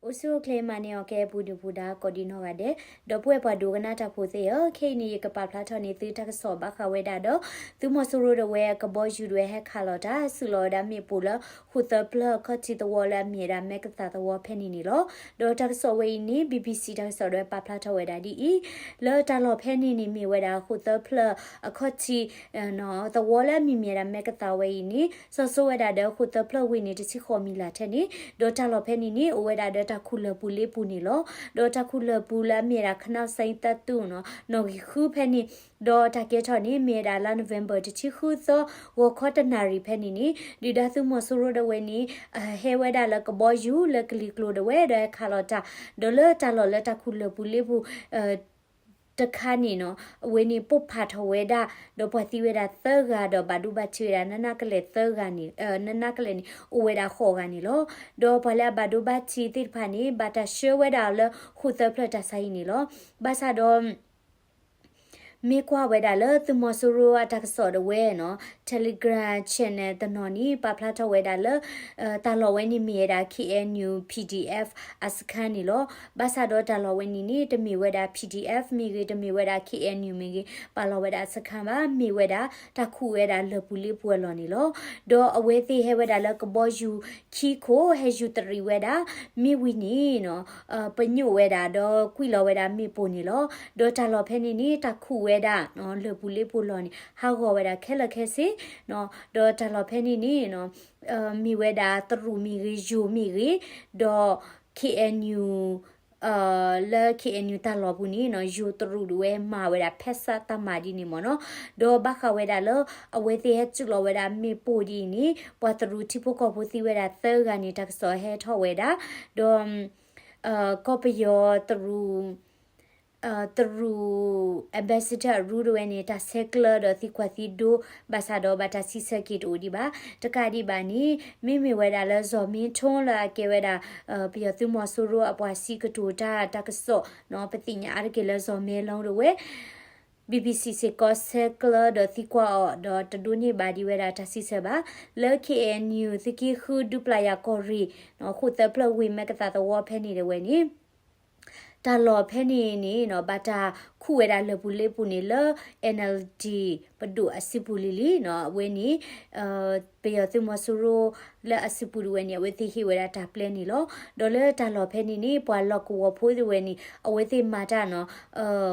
အိၣ်ဆူၣ်အိၣ်ချ့မၤန့ၢ်အီၤကဲ ပူၤဒုၣ်ပူၤဒါ ကိးဒံနီၢ်ဂၤဒဲး, ဒီပုၢ်ဝဲၢ်ပှၤဒိကနၣ်တၢ်ဖိသ့ၣ်ဧၢ, ခဲအံၤန့ၣ် ယကပာ်ဖျါထီၣ်န့ၢ်သုတၢ်ကစီၣ်ဘၣ်ဃးဝဲဒၣ်ဒီး သုးမီၤစိရိၤဒၣ်ဝဲ ကဘီယူၤဒၣ်ဝဲဟဲခးလီၤတၢ် စုၣ်လီၤဝဲဒၣ်မ့ၣ်ပိၢ်လၢ ဃိၣ်သၢဖျၢၣ်အခီၣ်ထံးသဝီလၢအမ့ၢ်ဝဲဒၣ်မဲကသးသဝီဖဲန့ၣ်န့ၣ်လီၤ. ဒီးတၢ်ကစီၣ်ဝဲအံၤန့ၣ် BBC တၢ်ကစီၣ်ဒၣ်ဝဲပာ်ဖျါထီၣ်ဝဲဒၣ်ဒ်အံၤ, လၢတၢ်လီၢ်ဖဲန့ၣ်န့ၣ် မ့ၢ်ဝဲဒၣ်ဃိၣ်သၢဖျၢၣ်အခီၣ်ထံး သဝီလၢအမံၤမ့ၢ်ဝဲဒၣ်မဲကသးဝဲအံၤန့ၣ် စီၤစိဝဲဒၣ်ဒီးဃိၣ်သၢဖျၢၣ်ဝ့ၢ်န့ၣ် တဆံဃိးမံၤလၢ်ထဲန့ၣ်, ဒီးတၢ်လီၢ်ဖဲန့ၣ်န့ၣ် အိၣ်ဝဲဒၣ်ဒီးတၢ်ခူၣ်လၢၢ်ပူၤလ့ပူၤန့ၣ်လီၤ. ဒီးတၢ်ခူၣ်လၢၢ်ပူၤလၢအမ့ၢ်ဝဲဒၣ် ခနီၣ်စဲသၢတူၢ်နီၤ နီၣ်ဂံၢ်ဃုဖဲန့ၣ်, ဒီးတၢ်ကဲထီၣ်န့ၣ် မ့ၢ်ဝဲဒၣ်လါ November တဆံဃုသီ ဂီၤခီတနၣ်ရံၣ်ဖဲန့ၣ်န့ၣ် ဒုၣ်ဒါသုးမီၤစိရိၤဒၣ်ဝဲန့ၣ် ဟဲဝဲဒၣ်လၢကဘီယူၤလၢကလံၤကျိၤဒၣ်ဝဲ ဒီးဟဲခးလီၤတၢ် ဒီးလၢတၢ်လီၢ်လၢတၢ်ခူၣ်လၢၢ်ပူၤလ့ပူၤ တခါန့ၣ်နီၤ အဝဲန့ၣ်ပိၢ်ဖးထီၣ်ဝဲဒၣ် ဒီးပှၤသံဝဲဒၣ်သၢဂၤ ဒီးဘၣ်ဒိဘၣ်ထံးဝဲဒၣ် နနၢ်ကလဲာ်သၢဂၤန့ၣ် နနၢ်ကလဲာ်န့ၣ် အိၣ်ဝဲဒၣ်ဃိးဂၤန့ၣ်လီၤ. ဒီးပှၤလၢအဘၣ်ဒိဘၣ်ထံးသ့ၣ်တဖၣ်န့ၣ် ဘၣ်တၢ်ဆှၢဝဲဒၣ်လၢဃိၣ်သၢဖျၢၣ်တၢ်ဆါဟံၣ်န့ၣ်လီၤ. ဘၣ်ဆၣ်ဒီး မ့ၢ်ကွၢ်ဝဲဒၣ်လၢသုးမီၤစိရိၤအတၢ်ကစီၣ်ဒၣ်ဝဲနီၤ Telegram channel တနီၤန့ၣ် ပာ်ဖျါထီၣ်ဝဲဒၣ်လၢ တၢ်လီၢ်ဝဲန့ၣ်မ့ၢ်ဝဲဒၣ် KNU PDF အစခန်းန့ၣ်လီၤ. ဘၣ်ဆၣ်ဒီးတၢ်လီၢ်ဝဲန့ၣ်န့ၣ် တမ့ၢ်ဝဲဒၣ် PDF မ့ၢ်ဂ့ၤ တမ့ၢ်ဝဲဒၣ် KNU မ့ၢ်ဂ့ၤ ပာ်လီၤဝဲဒၣ်အစခန်းဘၣ် မ့ၢ်ဝဲဒၣ် တၢ်ခူၣ်ဝဲဒၣ်လၢၢ်ပူၤလ့ပူၤအလီၢ်န့ၣ်လီၤ. ဒီးအဝဲသ့ၣ်ဟဲဝဲဒၣ်လၢကဘီယူၤခံခိၣ် ဟဲယူၤတရံးဝဲဒၣ် မ့ၢ်ဝံၤန့ၣ်နီၤ ပညိၣ်ဝဲဒၣ်ဒီးကွံာ်လီၤဝဲဒၣ်မ့ၣ်ပိၢ်န့ၣ်လီၤ. ဒီးတၢ်လီၢ်ဖဲန့ၣ်န့ၣ် တၢ်ခူၣ်ဝဲဒၣ် လၢၢ်ပူၤလ့ပူၤလီၢ်န့ၣ် ဟးဂီၤဝဲဒၣ်ခဲလၢာ်ခဲဆ့ ဒီးတၢ်လီၢ်ဖဲန့ၣ်န့ၣ် မ့ၢ်ဝဲဒၣ်တရူးမ့ၢ်ဂ့ၤ ယိၤမ့ၢ်ဂ့ၤ ဒီး KNU လၢ KNU တၢ်လီၢ်ပူၤန့ၣ်နီၤ ယိၤတရူးဒၣ်ဝဲမၤဝဲဒၣ်ဖဲစးတၢ်မၤဒ်န့ၣ်မ့ၢ်နီၤ. ဒီးဘၣ်ဃးဝဲဒၣ်လၢ အဝဲသ့ၣ်ဟဲစုၣ်လီၤဝဲဒၣ်မ့ၣ်ပိၢ်ဒ်အံၤန့ၣ် ပှၤတရူးထံဖိကီၢ်ဖိသံဝဲဒၣ်သၢဂၤန့ၣ် တၢ်ကစီၣ်ဟဲထီၣ်ဝဲဒၣ် ဒီး ကီၢ်ပယီၤတရူး တရူး ambassador အရူဒၣ်ဝဲန့ၣ် တၢ်ဆဲးကျၢဒီးသံကွၢ်သံဒိ ဘၣ်ဆၣ်ဒီးဘၣ်တၢ်စံးဆၢက့ၤ တအိၣ်ဒံးဘၣ်. တကးဒံးဘၣ်န့ၣ် မ့မ့ၢ်ဝဲဒၣ်လၢ ဇော်မင်းထွန်း လၢအကဲဝဲဒၣ် ပယီၤသုးမီၤစိရိၤအပှၤစံးကတိၤတၢ်တၢ်ကစီၣ်နီၤ ပသ့ၣ်ညါအါတက့ၢ်လၢ ဇော်မင်းထွန်း ဒၣ်ဝဲ BBC စ့ၢ်ကီးဆဲးကျၢဒီးသံကွၢ်အီၤ ဒီးတဒိးန့ၢ်ဘၣ်ဒံးဝဲဒၣ်တၢ်စံးဆၢဘၣ်. လၢ KNU သုးက့ဃု ဒူပျၢ်ယၤကီၢ်ရ့ၣ် ဃိၣ်သၢဖျၢၣ်ဝ့ၢ်မဲကသးသဝီဖဲန့ၣ်ဒၣ်ဝဲန့ၣ် တၢ်လီၢ်ဖဲန့ၣ်န့ၣ်နီၤ ဘၣ်တၢ်ခူၣ်ဝဲဒၣ်လၢၢ်ပူၤလ့ပူၤန့ၣ်လၢ NLD ပဒိၣ်အစုပူၤလံၤလံနီၤ အဝဲန့ၣ် ပယီၤသုးမီၤစိရိၤလၢအစုပူၤဒၣ်ဝဲန့ၣ် အဝဲသ့ၣ်ဟ့ၣ်ဝဲဒၣ်တၢ်ပျဲန့ၣ်လီၤ. ဒီးလၢတၢ်လီၢ်ဖဲန့ၣ်န့ၣ် ပှၤလီၢ်ကဝီၤဖိဒၣ်ဝဲန့ၣ် အဝဲသ့ၣ်မၤတၢ်နီၤ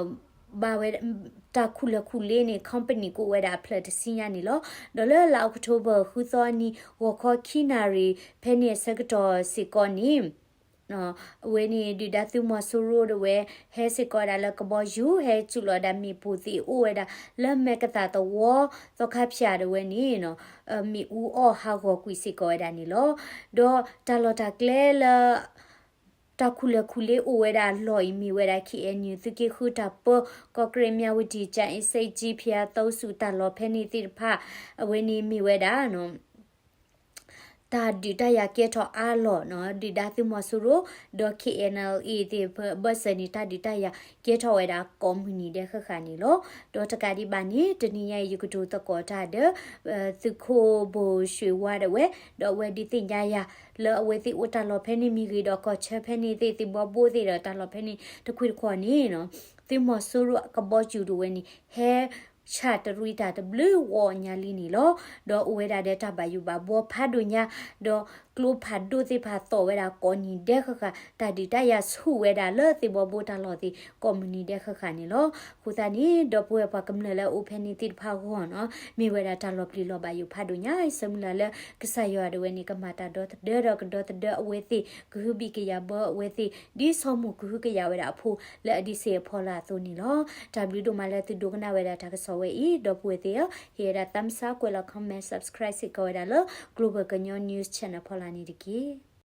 ဘၣ်ဝဲ တၢ်ခူၣ်လၢၢ်ခူၣ်လ့န့ၣ် company ကအိၣ်ဝဲဒၣ်အဖျၢၣ်တဆံညါန့ၣ်လီၤ. ဒီးလၢလါအီးကထိဘၢၣ် ဃုသီအနံၤ ဂီၤခီခံနၣ်ရံၣ် ဖဲန့ၣ်အဆၢကတီၢ်စ့ၢ်ကီးန့ၣ် အဝဲန့ၣ် ဒုၣ်ဒါသုးမီၤစိရိၤဒၣ်ဝဲ ဟဲစ့ၢ်ကီးဝဲဒၣ်လၢကဘီယူၤ ဟဲစုၣ်လီၤဒၣ်မ့ၣ်ပိၢ်သ့ၣ်အိၣ်ဝဲဒၣ် လၢမဲကသးသဝီ သီခါဖၠၣ်ဒၣ်ဝဲန့ၣ် မ့ၣ်အူအီၣ်ဟးဂီၤကွံာ်စ့ၢ်ကီးဝဲဒၣ်န့ၣ်လီၤ. ဒီးတၢ်လီၢ်တၢ်ကျဲလၢ တၢ်ခူၣ်လၢၢ်ခူၣ်လ့အိၣ်ဝဲဒၣ်အလီၢ်အံၤမ့ၢ်ဝဲဒၣ် KNU သုးက့ဃုတၢ်ပၢ ကီၢ်ကရ့ၣ် မၠၣ်ဝတံၣ် ကၠၣ်အ့စ့ၣ်ကၠံ ဖၠၣ်သိဆူၣ် တၢ်လီၢ်ဖဲန့ၣ်သ့ၣ်တဖၣ် အဝဲန့ၣ်မ့ၢ်ဝဲဒၣ် တၢ်ဒုးတၢ်ယၤကဲထီၣ်အါလီၢ်နီၤ ဒုၣ်ဒါသုးမီၤစိရိၤ ဒီး KNLA သ့ၣ်တဖၣ်ဘၢၣ်စၢၤန့ၣ် တၢ်ဒုးတၢ်ယၤကဲထီၣ်ဝဲဒၣ်ကိးမုၢ်နံၤဒဲးဃၣ်ဃၣ်န့ၣ်လီၤ. ဒီးတကးဒံးဘၣ်န့ၣ် တနံၤညါအံၤ ယကတိၤသကိးတၢ်ဒီး သုးခိၣ်ဘိၣ်ရွှ့ၣ်ဝါဒၣ်ဝဲ ဒီးအဝဲဒုးသ့ၣ်ညါယၤ လၢအဝဲသ့ၣ်အိၣ်တၢ်လီၢ်ဖဲန့ၣ်မ့ၢ်ဂ့ၤ ဒီးကီၢ်ဆၢဖဲန့ၣ်သ့ၣ် သ့ၣ်ဘီဘိသ့ၣ်ဒီးတၢ်လီၢ်ဖဲန့ၣ် တခွ့ၣ်တခီၣ်န့ၣ် သုးမီၤစိရိၤအကဘီယူၤဒၣ်ဝဲန့ၣ် ဟဲ ဆၣ်တရံးတၢ်တဘျုးဂီၢ်ညါလံန့ၣ်လီၤ. ဒီးအိၣ်ဝဲဒၣ်ဒီးတၢ်ဘၣ်ယိၣ်ဘၣ်ဘှီဖးဒိၣ်ညါ ဒီးကျိဖးဒိၣ်သ့ၣ်တဖၣ်သီၣ်ဝဲဒၣ်ကိးနံၤဒဲးဃၣ်ဃၣ် တၢ်ဒုးတၢ်ယၤဆူၣ်ဝဲဒၣ်လၢသ့ၣ်ဘီဘိတၢ်လီၢ်သ့ၣ်ကိးမုၢ်နံၤဒဲးဃၣ်ဃၣ်န့ၣ်လီၤ. အဃိသတးန့ၣ် ဒီပုၢ်ဝဲၢ်ပှၤကမျၢၢ်လၢအအိၣ်ဖဲန့ၣ်သ့ၣ်တဖၣ်အဂီၢ်နီၤ မ့ၢ်ဝဲဒၣ်တၢ်လီၤပျံၤလီၤဘၣ်ယိၣ်ဖးဒိၣ်ညါ ယဆၢမုၢ်လၢ်လၢကစၢ်ယွၤဒၣ်ဝဲန့ၣ် ကမၤတၢ်ဒီသဒၢဒီးကဒီသဒၢအဝဲသ့ၣ် ကဟုဘံၣ်ကယာ်ဘၢအဝဲသ့ၣ် ဒ်စီၤမိၢ်ကဟုကယာ်ဝဲဒၣ်အဖိလၢအဒံးဆ့ၣ်အဖီလာ်အသိးန့ၣ်လီၤ. တၢ်ဘျုးဒိၣ်မးလၢသုဒိကနၣ်ဝဲဒၣ်တၢ်ကစီၣ်ဝဲအံၤ ဒီပုၢ်ဝဲၢ်သ့ၣ်ဧၢ ဟ့ၣ်ဝဲဒၣ် thumbs up ကွဲးလီၤ comment subscribe စ့ၢ်ကီးဝဲဒၣ်လၢ Global ကညီ News Channel ဖီလာ်န့ၣ်တက့ၢ်.